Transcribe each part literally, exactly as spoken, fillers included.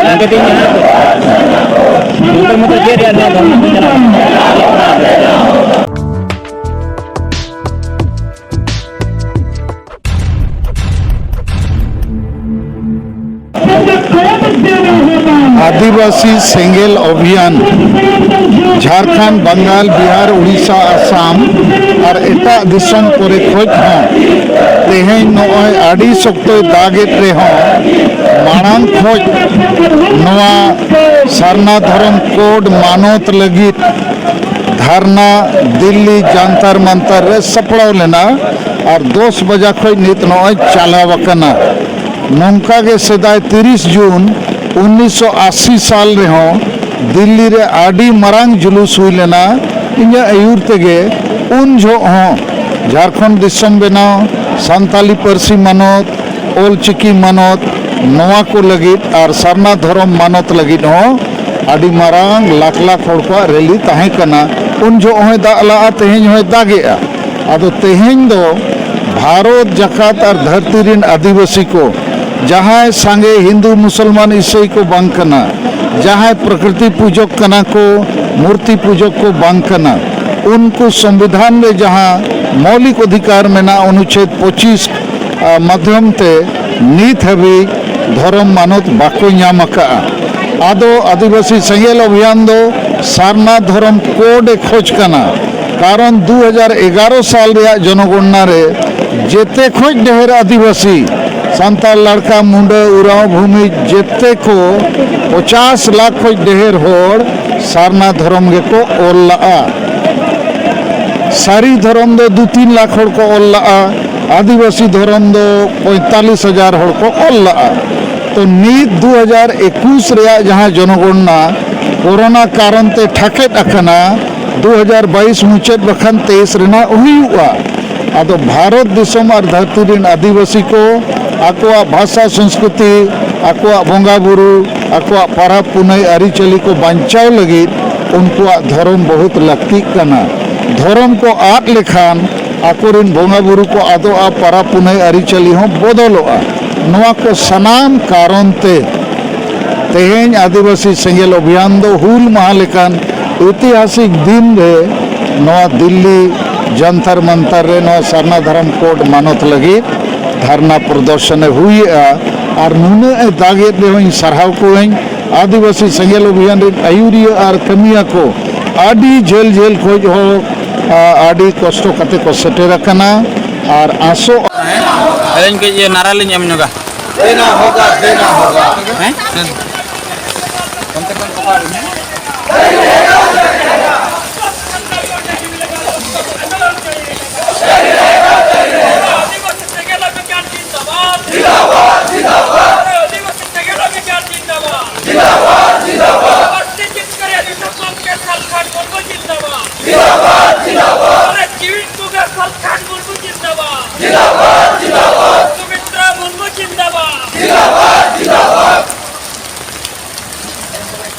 ᱜᱚᱢᱠᱮ, ᱛᱮᱦᱮᱧ ᱡᱟᱦᱟᱸ ᱫᱚ ᱩᱛᱛᱚᱨ ᱢᱚᱛᱚ ᱪᱮᱫ ᱨᱮᱭᱟᱜ ᱱᱚᱣᱟ ᱫᱷᱚᱨᱱᱟ ᱠᱚ ᱪᱟᱞᱟᱜ ᱠᱟᱱᱟ? ᱟᱹᱫᱤᱵᱟᱹᱥᱤ ᱥᱮᱸᱜᱮᱞ ᱚᱵᱷᱤᱭᱟᱱ ᱡᱷᱟᱲᱠᱷᱚᱸᱰ, ᱵᱟᱝᱜᱟᱞ, ᱵᱤᱦᱟᱨ, ᱩᱲᱤᱥᱥᱟ, ᱟᱥᱟᱢ ᱟᱨ ᱮᱴᱟᱜ ᱫᱤᱥᱚᱢ ᱠᱚᱨᱮ ᱠᱷᱚᱱ ᱦᱚᱸ ᱛᱮᱦᱮᱧ ᱱᱚᱜᱼᱚᱭ ᱟᱹᱰᱤ ᱥᱚᱠᱛᱚᱭ ᱫᱟᱜᱮᱫ ᱨᱮᱦᱚᱸ, ᱢᱟᱲᱟᱝ ᱠᱷᱚᱱ ᱱᱚᱣᱟ ᱥᱟᱨᱱᱟ ᱫᱷᱚᱨᱚᱢ ᱠᱳᱰ ᱢᱟᱱᱚᱛ ᱞᱟᱹᱜᱤᱫ ᱫᱷᱟᱨᱱᱟ ᱫᱤᱞᱞᱤ ᱡᱟᱱᱛᱟᱨ ᱢᱟᱱᱛᱟᱨ ᱨᱮ ᱥᱟᱯᱲᱟᱣ ᱞᱮᱱᱟ ᱟᱨ ᱫᱚᱥ ᱵᱟᱡᱟ ᱠᱷᱚᱱ ᱱᱤᱛ ᱱᱚᱜᱼᱚᱭ ᱪᱟᱞᱟᱣ ᱟᱠᱟᱱᱟ᱾ ᱱᱚᱝᱠᱟ ᱜᱮ ᱥᱮᱫᱟᱭ ᱛᱤᱨᱤᱥ ᱡᱩᱱ ᱩᱱᱤᱥᱥᱚ ᱟᱥᱤ ᱥᱟᱞ ᱨᱮᱦᱚᱸ ᱫᱤᱞᱞᱤ ᱨᱮ ᱟᱹᱰᱤ ᱢᱟᱨᱟᱝ ᱡᱩᱞᱩᱥ ᱦᱩᱭ ᱞᱮᱱᱟ ᱤᱧᱟᱹᱜ ᱟᱹᱭᱩᱨ ᱛᱮᱜᱮ᱾ ᱩᱱ ᱡᱚᱦᱚᱜ ᱦᱚᱸ ᱡᱷᱟᱲᱠᱷᱚᱸᱰ ᱫᱤᱥᱚᱢ ᱵᱮᱱᱟᱣ, ᱥᱟᱱᱛᱟᱞᱤ ᱯᱟᱹᱨᱥᱤ ᱢᱟᱱᱚᱛ, ᱚᱞ ᱪᱤᱠᱤ ᱢᱟᱱᱚᱛ, ᱱᱚᱣᱟ ᱠᱚ ᱞᱟᱹᱜᱤᱫ ᱟᱨ ᱥᱟᱨᱱᱟ ᱫᱷᱚᱨᱚᱢ ᱢᱟᱱᱚᱛ ᱞᱟᱹᱜᱤᱫ ᱦᱚᱸ ᱟᱹᱰᱤ ᱢᱟᱨᱟᱝ ᱞᱟᱠᱷ ᱞᱟᱠᱷ ᱦᱚᱲ ᱠᱚᱣᱟᱜ ᱨᱮᱞᱤ ᱛᱟᱦᱮᱸ ᱠᱟᱱᱟ᱾ ᱩᱱ ᱡᱚᱦᱚᱜ ᱦᱚᱸᱭ ᱫᱟᱜ ᱞᱟᱜᱼᱟ, ᱛᱮᱦᱮᱧ ᱦᱚᱸᱭ ᱫᱟᱜᱮᱜᱼᱟ᱾ ᱟᱫᱚ ᱛᱮᱦᱮᱧ ᱫᱚ ᱵᱷᱟᱨᱚᱛ ᱡᱟᱠᱟᱛ ᱟᱨ ᱫᱷᱟᱹᱨᱛᱤ ᱨᱤᱱ ᱟᱹᱫᱤᱵᱟᱹᱥᱤ ᱠᱚ, ᱡᱟᱦᱟᱸᱭ ᱥᱟᱸᱜᱮ ᱦᱤᱱᱫᱩ ᱢᱩᱥᱚᱞᱢᱟᱱ ᱤᱥᱟᱹᱭ ᱠᱚ ᱵᱟᱝ ᱠᱟᱱᱟ, ᱡᱟᱦᱟᱸᱭ ᱯᱨᱚᱠᱨᱤᱛᱤ ᱯᱩᱡᱚᱠ ᱠᱟᱱᱟ ᱠᱚ, ᱢᱩᱨᱛᱤ ᱯᱩᱡᱚᱠ ᱠᱚ ᱵᱟᱝ ᱠᱟᱱᱟ, ᱩᱱᱠᱩ ᱥᱚᱝᱵᱤᱫᱷᱟᱱ ᱨᱮ ᱡᱟᱦᱟᱸ ᱢᱳᱣᱞᱤᱠ ᱚᱫᱷᱤᱠᱟᱨ ᱢᱮᱱᱟᱜᱼᱟ, ᱚᱱᱩᱪᱷᱮᱫ ᱯᱚᱸᱪᱤᱥ ᱟᱜ ᱢᱟᱫᱽᱫᱷᱚᱢ ᱛᱮ ᱱᱤᱛ ᱦᱟᱹᱵᱤᱡ ᱫᱷᱚᱨᱚᱢ ᱢᱟᱱᱚᱛ ᱵᱟᱠᱚ ᱧᱟᱢ ᱟᱠᱟᱫᱼᱟ᱾ ᱟᱫᱚ ᱟᱹᱫᱤᱵᱟᱹᱥᱤ ᱥᱮᱸᱜᱮᱞ ᱚᱵᱷᱤᱭᱟᱱ ᱫᱚ ᱥᱟᱨᱱᱟ ᱫᱷᱚᱨᱚᱢ ᱠᱳᱰ ᱮ ᱠᱷᱚᱡᱽ ᱠᱟᱱᱟ, ᱠᱟᱨᱚᱱ ᱫᱩ ᱦᱟᱡᱟᱨ ᱮᱜᱟᱨᱚ ᱥᱟᱞ ᱨᱮᱭᱟᱜ ᱡᱚᱱᱚᱜᱚᱱᱱᱟ ᱨᱮ ᱡᱮᱛᱮ ᱠᱷᱚᱡ ᱰᱷᱮᱨ ᱟᱹᱫᱤᱵᱟᱹᱥᱤ, ᱥᱟᱱᱛᱟᱲ, ᱞᱟᱲᱠᱟ, ᱢᱩᱸᱰᱟᱹ, ᱩᱨᱟᱸᱣ, ᱵᱷᱩᱢᱤᱡᱽ, ᱡᱮᱛᱮ ᱠᱚ ᱯᱚᱪᱟᱥ ᱞᱟᱠᱷ ᱠᱷᱚᱡ ᱰᱷᱮᱨ ᱦᱚᱲ ᱥᱟᱨᱱᱟ ᱫᱷᱚᱨᱚᱢ ᱜᱮᱠᱚ ᱚᱞ ᱞᱟᱜᱼᱟ᱾ ᱥᱟᱹᱨᱤ ᱫᱷᱚᱨᱚᱢ ᱫᱚ ᱫᱩ ᱛᱤᱱ ᱞᱟᱠᱷ ᱦᱚᱲ ᱠᱚ ᱚᱞ ᱞᱟᱜᱼᱟ, ᱟᱹᱫᱤᱵᱟᱹᱥᱤ ᱫᱷᱚᱨᱚᱢ ᱫᱚ ᱯᱚᱸᱭᱛᱟᱞᱞᱤᱥ ᱦᱟᱡᱟᱨ ᱦᱚᱲ ᱠᱚ ᱚᱞ ᱞᱟᱜᱼᱟ᱾ ᱛᱚ ᱱᱤᱛ ᱫᱩ ᱦᱟᱡᱟᱨ ᱮᱠᱩᱥ ᱨᱮᱭᱟᱜ ᱡᱟᱦᱟᱸ ᱡᱚᱱᱚᱜᱚᱱᱱᱟ ᱠᱳᱨᱳᱱᱟ ᱠᱟᱨᱚᱱ ᱛᱮ ᱴᱷᱟᱠᱮᱫ ᱟᱠᱟᱱᱟ, ᱫᱩ ᱦᱟᱡᱟᱨ ᱵᱟᱭᱤᱥ ᱢᱩᱪᱟᱹᱫ ᱵᱟᱠᱷᱟᱱ ᱛᱮᱭᱤᱥ ᱨᱮᱱᱟᱜ ᱦᱩᱭᱩᱜᱼᱟ᱾ ᱟᱫᱚ ᱵᱷᱟᱨᱚᱛ ᱫᱤᱥᱚᱢ ᱟᱨ ᱫᱷᱟᱹᱨᱛᱤ ᱨᱮᱱ ᱟᱹᱫᱤᱵᱟᱹᱥᱤ ᱠᱚ ᱟᱠᱚᱣᱟᱜ ᱵᱷᱟᱥᱟ, ᱥᱚᱝᱥᱠᱨᱤᱛᱤ, ᱟᱠᱚᱣᱟᱜ ᱵᱚᱸᱜᱟ ᱵᱩᱨᱩ, ᱟᱠᱚᱣᱟᱜ ᱯᱟᱨᱟᱵᱽ ᱯᱩᱱᱟᱹᱭ ᱟᱹᱨᱤᱪᱟᱹᱞᱤ ᱠᱚ ᱵᱟᱧᱪᱟᱣ ᱞᱟᱹᱜᱤᱫ ᱩᱱᱠᱩᱣᱟᱜ ᱫᱷᱚᱨᱚᱢ ᱵᱚᱦᱩᱛ ᱞᱟᱹᱠᱛᱤᱜ ᱠᱟᱱᱟ᱾ ᱫᱷᱚᱨᱚᱢ ᱠᱚ ᱟᱫ ᱞᱮᱠᱷᱟᱱ ᱟᱠᱚᱨᱮᱱ ᱵᱚᱸᱜᱟ ᱵᱩᱨᱩ ᱠᱚ ᱟᱫᱚᱜᱼᱟ, ᱯᱟᱨᱟᱵᱽ ᱯᱩᱱᱟᱹᱭ ᱟᱹᱨᱤᱪᱟᱹᱞᱤ ᱦᱚᱸ ᱵᱚᱫᱚᱞᱚᱜᱼᱟ᱾ ᱱᱚᱣᱟ ᱠᱚ ᱥᱟᱱᱟᱢ ᱠᱟᱨᱚᱱ ᱛᱮ ᱛᱮᱦᱮᱧ ᱟᱹᱫᱤᱵᱟᱹᱥᱤ ᱥᱮᱸᱜᱮᱞ ᱚᱵᱷᱤᱭᱟᱱ ᱫᱚ ᱦᱩᱞ ᱢᱟᱦᱟ ᱞᱮᱠᱟᱱ ᱤᱛᱤᱦᱟᱥᱤᱠ ᱫᱤᱱ ᱨᱮ ᱱᱚᱣᱟ ᱫᱤᱞᱞᱤ ᱡᱚᱱᱛᱚᱨ ᱢᱚᱱᱛᱚᱨ ᱨᱮ ᱱᱚᱣᱟ ᱥᱟᱨᱱᱟ ᱫᱷᱚᱨᱚᱢ ᱠᱳᱰ ᱢᱟᱱᱚᱛ ᱞᱟᱹᱜᱤᱫ ᱫᱷᱟᱨᱱᱟ ᱯᱨᱚᱫᱚᱨᱥᱚᱱ ᱮ ᱦᱩᱭᱮᱜᱼᱟ᱾ ᱟᱨ ᱱᱩᱱᱟᱹᱜ ᱮ ᱫᱟᱜᱮᱫ ᱨᱮᱦᱚᱸᱧ ᱥᱟᱨᱦᱟᱣ ᱠᱚᱣᱟᱹᱧ᱾ ᱟᱹᱫᱤᱵᱟᱹᱥᱤ ᱥᱮᱸᱜᱮᱞ ᱚᱵᱷᱤᱭᱟᱱ ᱨᱮᱱ ᱟᱹᱭᱩᱨᱤᱭᱟᱹ ᱟᱨ ᱠᱟᱹᱢᱤᱭᱟᱹ ᱠᱚ ᱟᱹᱰᱤ ᱡᱷᱟᱹᱞ ᱡᱷᱟᱹᱞ ᱠᱷᱚᱡ ᱦᱚᱸ, ᱟ, ᱟᱹᱰᱤ ᱠᱚᱥᱴᱚ ᱠᱟᱛᱮ ᱠᱚ ᱥᱮᱴᱮᱨ ᱟᱠᱟᱱᱟ᱾ ᱟᱨ ᱟᱥᱚᱜ ᱟᱹᱞᱤᱧ ᱠᱟᱹᱡ ᱤᱭᱟᱹ ᱱᱟᱨᱟ ᱞᱤᱧ ᱮᱢ ᱧᱚᱜᱟ᱾ ᱦᱮᱸ? ᱥᱮᱸᱜᱮᱞ ᱚᱵᱷᱤᱡᱟᱱ ᱡᱤᱱᱫᱟᱵᱟᱫ᱾ ᱡᱤᱱᱫᱟᱵᱟᱫ, ᱡᱤᱱᱫᱟᱵᱟᱫ᱾ ᱯᱟᱹᱨᱥᱤ ᱡᱤᱛᱠᱟᱹᱨᱤᱭᱟᱹ ᱫᱤᱥᱚᱢ ᱜᱚᱢᱠᱮ ᱥᱟᱞᱠᱷᱟᱱ ᱢᱩᱨᱢᱩ ᱡᱤᱱᱫᱟᱵᱟᱫ᱾ ᱡᱤᱱᱫᱟᱵᱟᱫ, ᱡᱤᱱᱫᱟᱵᱟᱫ᱾ ᱟᱨᱮ ᱡᱤᱣᱤ ᱠᱚᱜᱮ ᱥᱟᱞᱠᱷᱟᱱ ᱢᱩᱨᱢᱩ ᱡᱤᱱᱫᱟᱵᱟᱫ᱾ ᱡᱤᱱᱫᱟᱵᱟᱫ, ᱡᱤᱱᱫᱟᱵᱟᱫ᱾ ᱥᱩᱢᱤᱛᱨᱟ ᱢᱩᱨᱢᱩ ᱡᱤᱱᱫᱟᱵᱟᱫ᱾ ᱡᱤᱱᱫᱟᱵᱟᱫ, ᱡᱤᱱᱫᱟᱵᱟᱫ᱾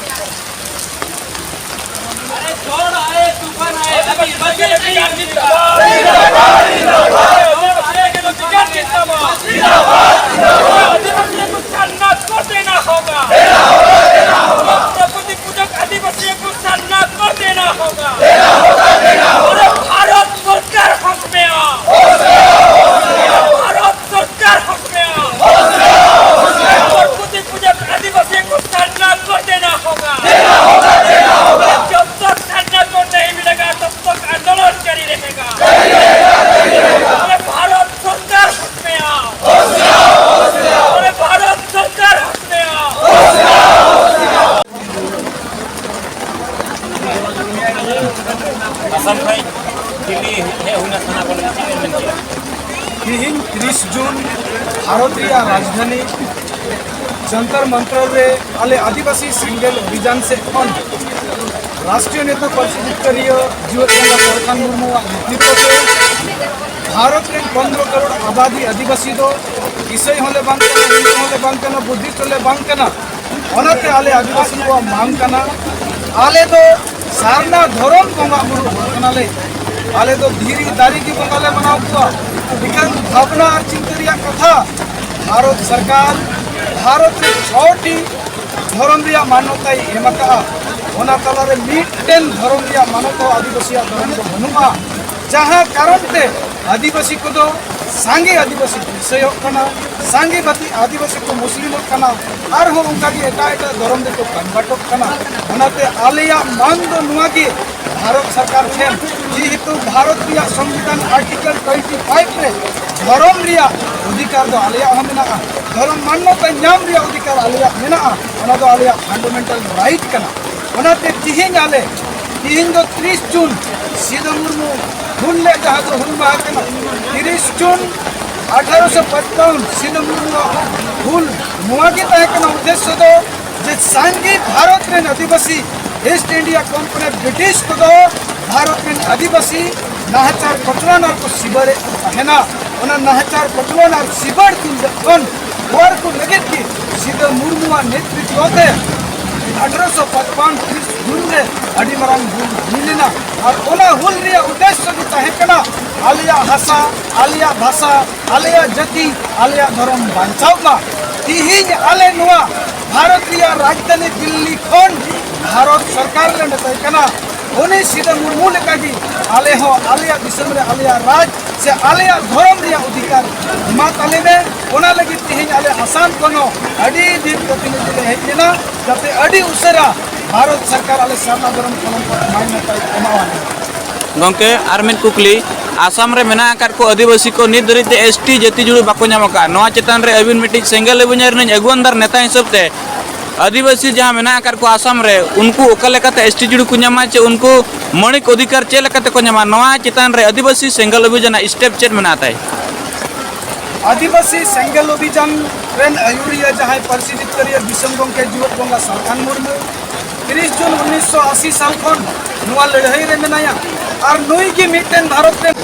अरे, झड़ आए, तूफान आए, अभी बचे नहीं। जिंदाबाद, जिंदाबाद। झड़ आए, तो बिगड़ जिंदाबाद। जिंदाबाद, जिंदाबाद। आदिवासियों को सरना को देना होगा। देना होगा, देना होगा। प्रकृति पूजक आदिवासियों को सरना को देना होगा। देना होगा, देना होगा। अरे, भारत सरकार होश में आओ। होश में आओ, होश में आओ। भारत सरकार होश में आओ। होश में आओ, होश में आओ। प्रकृति पूजक आदिवासियों को सरना को देना होगा। देना होगा, देना होगा। जब तक सरना को नहीं मिलेगा, तब तक आंदोलन जारी रहेगा। जारी रहेगा, जारी रहेगा। अरे भारत सरकार होश में आओ। होश में आओ, होश में आओ। अरे भारत सरकार होश में आओ। ᱟᱥᱟᱢ ᱠᱷᱚᱱ ᱫᱤᱞᱞᱤ ᱦᱮᱡ ᱦᱩᱭᱱᱟ ᱛᱷᱟᱱᱟ ᱠᱚᱨᱮ, ᱪᱮᱫ ᱵᱮᱱ ᱢᱮᱱ ᱠᱮᱫᱟ? ᱛᱤᱦᱤᱧ ᱛᱤᱨᱤᱥ ᱡᱩᱱ ᱵᱷᱟᱨᱚᱛ ᱨᱮᱭᱟᱜ ᱨᱟᱡᱽᱫᱷᱟᱱᱤ ᱡᱚᱱᱛᱚᱨ ᱢᱚᱱᱛᱚᱨ ᱨᱮ ᱟᱞᱮ ᱟᱹᱫᱤᱵᱟᱹᱥᱤ ᱥᱮᱸᱜᱮᱞ ᱚᱵᱷᱤᱡᱟᱱ ᱥᱮᱫ ᱠᱷᱚᱱ ᱨᱟᱥᱴᱨᱤᱭᱚ ᱱᱮᱛᱟ ᱯᱟᱹᱨᱥᱤ ᱡᱤᱛᱠᱟᱹᱨᱤᱭᱟᱹ ᱡᱤᱣᱮᱫ ᱵᱚᱸᱜᱟ ᱥᱟᱞᱠᱷᱟᱱ ᱢᱩᱨᱢᱩᱣᱟᱜ ᱱᱮᱛᱨᱤᱛᱵ ᱛᱮ ᱵᱷᱟᱨᱚᱛ ᱨᱮᱱ ᱯᱚᱱᱫᱽᱨᱚ ᱠᱟᱨᱳᱲ ᱟᱵᱟᱫᱤ ᱟᱹᱫᱤᱵᱟᱹᱥᱤ ᱫᱚ ᱤᱥᱟᱹᱭ ᱦᱚᱸᱞᱮ ᱵᱟᱝ ᱠᱟᱱᱟ, ᱦᱤᱱᱫᱩ ᱦᱚᱸᱞᱮ ᱵᱟᱝ ᱠᱟᱱᱟ, ᱵᱩᱫᱽᱫᱷᱤᱥᱴ ᱦᱚᱸᱞᱮ ᱵᱟᱝ ᱠᱟᱱᱟ᱾ ᱚᱱᱟᱛᱮ ᱟᱞᱮ ᱟᱹᱫᱤᱵᱟᱹᱥᱤ ᱠᱚᱣᱟᱜ ᱢᱟᱝ ᱠᱟᱱᱟ, ᱟᱞᱮ ᱫᱚ ᱥᱟᱨᱱᱟ ᱫᱷᱚᱨᱚᱢ ᱵᱚᱸᱜᱟ ᱵᱩᱨᱩ ᱦᱚᱲ ᱠᱟᱱᱟᱞᱮ᱾ ᱟᱞᱮ ᱫᱚ ᱫᱷᱤᱨᱤ ᱫᱟᱨᱮ ᱜᱮ ᱵᱚᱸᱜᱟ ᱞᱮ ᱢᱟᱱᱟᱣ ᱠᱚᱣᱟ᱾ ᱮᱱᱠᱷᱟᱱ ᱵᱷᱟᱵᱽᱱᱟ ᱟᱨ ᱪᱤᱱᱛᱟᱹ ᱨᱮᱭᱟᱜ ᱠᱟᱛᱷᱟ, ᱵᱷᱟᱨᱚᱛ ᱥᱚᱨᱠᱟᱨ ᱵᱷᱟᱨᱚᱛ ᱨᱮ ᱪᱷᱚᱴᱤ ᱫᱷᱚᱨᱚᱢ ᱨᱮᱭᱟᱜ ᱢᱟᱱᱚᱛᱟᱭ ᱮᱢ ᱟᱠᱟᱫᱼᱟ, ᱚᱱᱟ ᱛᱟᱞᱟᱨᱮ ᱢᱤᱫᱴᱮᱱ ᱫᱷᱚᱨᱚᱢ ᱨᱮᱭᱟᱜ ᱢᱟᱱᱚᱛ ᱦᱚᱸ ᱟᱹᱫᱤᱵᱟᱹᱥᱤᱭᱟᱜ ᱫᱷᱚᱨᱚᱢ ᱫᱚ ᱵᱟᱹᱱᱩᱜᱼᱟ᱾ ᱡᱟᱦᱟᱸ ᱠᱟᱨᱚᱱ ᱛᱮ ᱟᱹᱫᱤᱵᱟᱹᱥᱤ ᱠᱚᱫᱚ ᱥᱟᱸᱜᱮ ᱟᱹᱫᱤᱵᱟᱹᱥᱤ ᱠᱚ ᱤᱥᱟᱹᱭᱚᱜ ᱠᱟᱱᱟ, ᱥᱟᱸᱜᱮ ᱵᱟᱹᱛᱤ ᱟᱹᱫᱤᱵᱟᱹᱥᱤ ᱠᱚ ᱢᱩᱥᱞᱤᱢᱚᱜ ᱠᱟᱱᱟ, ᱟᱨᱦᱚᱸ ᱚᱱᱠᱟᱜᱮ ᱮᱴᱟᱜ ᱮᱴᱟᱜ ᱫᱷᱚᱨᱚᱢ ᱨᱮᱠᱚ ᱠᱚᱱᱵᱷᱟᱨᱴᱚᱜ ᱠᱟᱱᱟ᱾ ᱚᱱᱟᱛᱮ ᱟᱞᱮᱭᱟᱜ ᱢᱟᱝ ᱫᱚ ᱱᱚᱣᱟ ᱜᱮ, ᱵᱷᱟᱨᱚᱛ ᱥᱚᱨᱠᱟᱨ ᱴᱷᱮᱱ, ᱡᱮᱦᱮᱛᱩ ᱵᱷᱟᱨᱚᱛ ᱨᱮᱭᱟᱜ ᱥᱚᱝᱵᱤᱫᱷᱟᱱ ᱟᱨᱴᱤᱠᱮᱞ ᱴᱩᱭᱮᱱᱴᱤ ᱯᱷᱟᱭᱤᱵᱷ ᱨᱮ ᱫᱷᱚᱨᱚᱢ ᱨᱮᱭᱟᱜ ᱚᱫᱷᱤᱠᱟᱨ ᱫᱚ ᱟᱞᱮᱭᱟᱜ ᱦᱚᱸ ᱢᱮᱱᱟᱜᱼᱟ, ᱫᱷᱚᱨᱚᱢ ᱢᱟᱱᱱᱚᱛᱟ ᱧᱟᱢ ᱨᱮᱭᱟᱜ ᱚᱫᱷᱤᱠᱟᱨ ᱟᱞᱮᱭᱟᱜ ᱢᱮᱱᱟᱜᱼᱟ, ᱚᱱᱟ ᱫᱚ ᱟᱞᱮᱭᱟᱜ ᱯᱷᱟᱱᱰᱟᱢᱮᱱᱴᱟᱞ ᱨᱟᱭᱤᱴ ᱠᱟᱱᱟ᱾ ᱚᱱᱟᱛᱮ ᱛᱤᱦᱤᱧ ᱟᱞᱮ, ᱛᱤᱦᱤᱧ ᱫᱚ ᱛᱤᱨᱤᱥ ᱡᱩᱱ ᱥᱤᱫᱩ ᱢᱩᱨᱢᱩ ᱦᱩᱞ ᱞᱮ, ᱡᱟᱦᱟᱸ ᱫᱚ ᱦᱩᱞ ᱢᱟᱦᱟ ᱠᱟᱱᱟ, ᱛᱤᱨᱤᱥ ᱡᱩᱱ ᱟᱴᱷᱟᱨᱚᱥᱚ ᱯᱟᱸᱪᱯᱟᱣᱟᱱ ᱥᱤᱫᱩ ᱢᱩᱨᱢᱩᱣᱟᱜ ᱦᱩᱞ, ᱱᱚᱣᱟ ᱜᱮ ᱛᱟᱦᱮᱸ ᱠᱟᱱᱟ ᱩᱫᱽᱫᱮᱥᱥᱚ ᱫᱚ, ᱡᱮ ᱥᱟᱸᱜᱮ ᱵᱷᱟᱨᱚᱛ ᱨᱮᱱ ᱟᱹᱫᱤᱵᱟᱹᱥᱤ, ᱤᱥᱴ ᱤᱱᱰᱤᱭᱟ ᱠᱳᱢᱯᱟᱱᱤ ᱵᱨᱤᱴᱤᱥ ᱠᱚᱫᱚ ᱵᱷᱟᱨᱚᱛ ᱨᱮᱱ ᱟᱹᱫᱤᱵᱟᱹᱥᱤ ᱱᱟᱦᱟᱪᱟᱨ ᱠᱚᱪᱞᱚᱱ ᱟᱨ ᱠᱚ ᱥᱤᱵᱟᱹᱲᱮᱫ ᱠᱚ ᱛᱟᱦᱮᱱᱟ᱾ ᱚᱱᱟ ᱱᱟᱦᱟᱪᱟᱨ ᱠᱚᱪᱞᱚᱱ ᱟᱨ ᱥᱤᱵᱟᱹᱲ ᱠᱷᱚᱱ ᱡᱚᱠᱷᱚᱱ ᱚᱣᱟᱨ ᱠᱚ ᱞᱟᱹᱜᱤᱫ ᱜᱮ ᱥᱤᱫᱟᱹ ᱢᱩᱨᱢᱩᱣᱟᱜ ᱱᱮᱛᱨᱤᱛᱵᱚ ᱛᱮ ᱟᱴᱷᱨᱚᱥᱚ ᱯᱟᱸᱪᱯᱟᱱᱱ ᱛᱤᱨᱤᱥ ᱡᱩᱱ ᱨᱮ ᱟᱹᱰᱤ ᱢᱟᱨᱟᱝ ᱦᱩᱞ ᱦᱩᱭ ᱞᱮᱱᱟ᱾ ᱟᱨ ᱚᱱᱟ ᱦᱩᱞ ᱨᱮᱭᱟᱜ ᱩᱫᱽᱫᱮᱥᱥᱚ ᱫᱚ ᱛᱟᱦᱮᱸ ᱠᱟᱱᱟ ᱟᱞᱮᱭᱟᱜ ᱦᱟᱥᱟ, ᱟᱞᱮᱭᱟᱜ ᱵᱷᱟᱥᱟ, ᱟᱞᱮᱭᱟᱜ ᱡᱟᱹᱛᱤ, ᱟᱞᱮᱭᱟᱜ ᱫᱷᱚᱨᱚᱢ ᱵᱟᱧᱪᱟᱣ ᱢᱟ᱾ ᱛᱤᱦᱤᱧ ᱟᱞᱮ ᱱᱚᱣᱟ ᱵᱷᱟᱨᱚᱛ ᱨᱮᱭᱟᱜ ᱨᱟᱡᱽᱫᱷᱟᱱᱤ ᱫᱤᱞᱞᱤ ᱠᱷᱚᱱ ᱵᱷᱟᱨᱚᱛ ᱥᱚᱨᱠᱟᱨ ᱞᱮ ᱢᱮᱛᱟᱭ ᱠᱟᱱᱟ, ᱩᱱᱤ ᱥᱤᱫᱟᱹ ᱢᱩᱨᱢᱩ ᱞᱮᱠᱟᱜᱮ ᱟᱞᱮ ᱦᱚᱸ ᱟᱞᱮᱭᱟᱜ ᱫᱤᱥᱚᱢ ᱨᱮ ᱟᱞᱮᱭᱟᱜ ᱨᱟᱡᱽ ᱥᱮ ᱟᱞᱮᱭᱟᱜ ᱫᱷᱚᱨᱚᱢ ᱨᱮᱭᱟᱜ ᱚᱫᱷᱤᱠᱟᱨ ᱮᱢᱟ ᱛᱟᱞᱮ ᱢᱮ᱾ ᱚᱱᱟ ᱞᱟᱹᱜᱤᱫ ᱛᱮᱦᱮᱧ ᱟᱞᱮ ᱟᱥᱟᱢ ᱠᱷᱚᱱ ᱦᱚᱸ ᱟᱹᱰᱤ ᱰᱷᱮᱨ ᱯᱨᱚᱛᱤᱱᱤᱫᱷᱤ ᱞᱮ ᱦᱮᱡ ᱞᱮᱱᱟ, ᱡᱟᱛᱮ ᱟᱹᱰᱤ ᱩᱥᱟᱹᱨᱟ ᱵᱷᱟᱨᱚᱛ ᱥᱚᱨᱠᱟᱨ ᱟᱞᱮ ᱥᱟᱨᱱᱟ ᱫᱷᱚᱨᱚᱢ ᱠᱚᱞᱚᱢ ᱠᱚ ᱢᱟᱱᱱᱚᱛᱟᱭ ᱮᱢᱟᱣᱟ ᱞᱮ᱾ ᱜᱚᱢᱠᱮ, ᱟᱨ ᱢᱤᱫ ᱠᱩᱠᱞᱤ, ᱟᱥᱟᱢ ᱨᱮ ᱢᱮᱱᱟᱜ ᱟᱠᱟᱫ ᱠᱚ ᱟᱹᱫᱤᱵᱟᱹᱥᱤ ᱠᱚ ᱱᱤᱛ ᱫᱷᱟᱹᱨᱤᱡ ᱛᱮ ᱮᱥ ᱴᱤ ᱡᱟᱹᱛᱤ ᱡᱩᱲᱩ ᱵᱟᱠᱚ ᱧᱟᱢ ᱟᱠᱟᱫᱼᱟ, ᱱᱚᱣᱟ ᱪᱮᱛᱟᱱ ᱨᱮ ᱟᱹᱵᱤᱱ ᱢᱤᱫᱴᱤᱡ ᱥᱮᱸᱜᱮᱞ ᱟᱹᱵᱤᱱ ᱨᱤᱱᱤᱡ ᱟᱹᱜᱩᱣᱟᱹᱱ ᱫᱟᱨ ᱱᱮᱛᱟ ᱦᱤᱥᱟᱹᱵ ᱛᱮ ᱟᱹᱫᱤᱵᱟᱹᱥᱤ ᱡᱟᱦᱟᱸ ᱢᱮᱱᱟᱜ ᱟᱠᱟᱫ ᱠᱚᱣᱟ ᱟᱥᱟᱢ ᱨᱮ, ᱩᱱᱠᱩ ᱚᱠᱟ ᱞᱮᱠᱟᱛᱮ ᱮᱥ ᱴᱤ ᱡᱩᱲᱩ ᱠᱚ ᱧᱟᱢᱟ, ᱪᱮ ᱩᱱᱠᱩ ᱢᱟᱹᱲᱤᱠ ᱚᱫᱷᱤᱠᱟᱨ ᱪᱮᱫ ᱞᱮᱠᱟᱛᱮ ᱠᱚ ᱧᱟᱢᱟ, ᱱᱚᱣᱟ ᱪᱮᱛᱟᱱ ᱨᱮ ᱟᱹᱫᱤᱵᱟᱹᱥᱤ ᱥᱮᱸᱜᱮᱞ ᱚᱵᱷᱤᱡᱟᱱᱟᱜ ᱥᱴᱮᱯ ᱪᱮᱫ ᱢᱮᱱᱟᱜ ᱛᱟᱭ? ᱟᱹᱫᱤᱵᱟᱹᱥᱤ ᱥᱮᱸᱜᱮᱞ ᱚᱵᱷᱤᱡᱟᱱ ᱨᱮᱱ ᱟᱹᱭᱩᱨᱤᱭᱟᱹ ᱡᱟᱦᱟᱸᱭ ᱯᱟᱹᱨᱥᱤ ᱡᱤᱛᱠᱟᱹᱨᱤᱭᱟᱹ ᱫᱤᱥᱚᱢ ᱜᱚᱢᱠᱮ ᱡᱤᱣᱮᱫ ᱵᱚᱸᱜᱟ ᱥᱟᱞᱠᱷᱟᱱ ᱢᱩᱨᱢᱩ, ᱛᱤᱨᱤᱥ ᱡᱩᱱ ᱩᱱᱤᱥᱥᱚ ᱟᱥᱤ ᱥᱟᱞ ᱠᱷᱚᱱ ᱱᱚᱣᱟ ᱞᱟᱹᱲᱦᱟᱹᱭ ᱨᱮ ᱢᱮᱱᱟᱭᱟ᱾ ᱟᱨ ᱱᱩᱭ ᱜᱮ ᱢᱤᱫᱴᱮᱱ ᱵᱷᱟᱨᱚᱛ ᱨᱮᱱ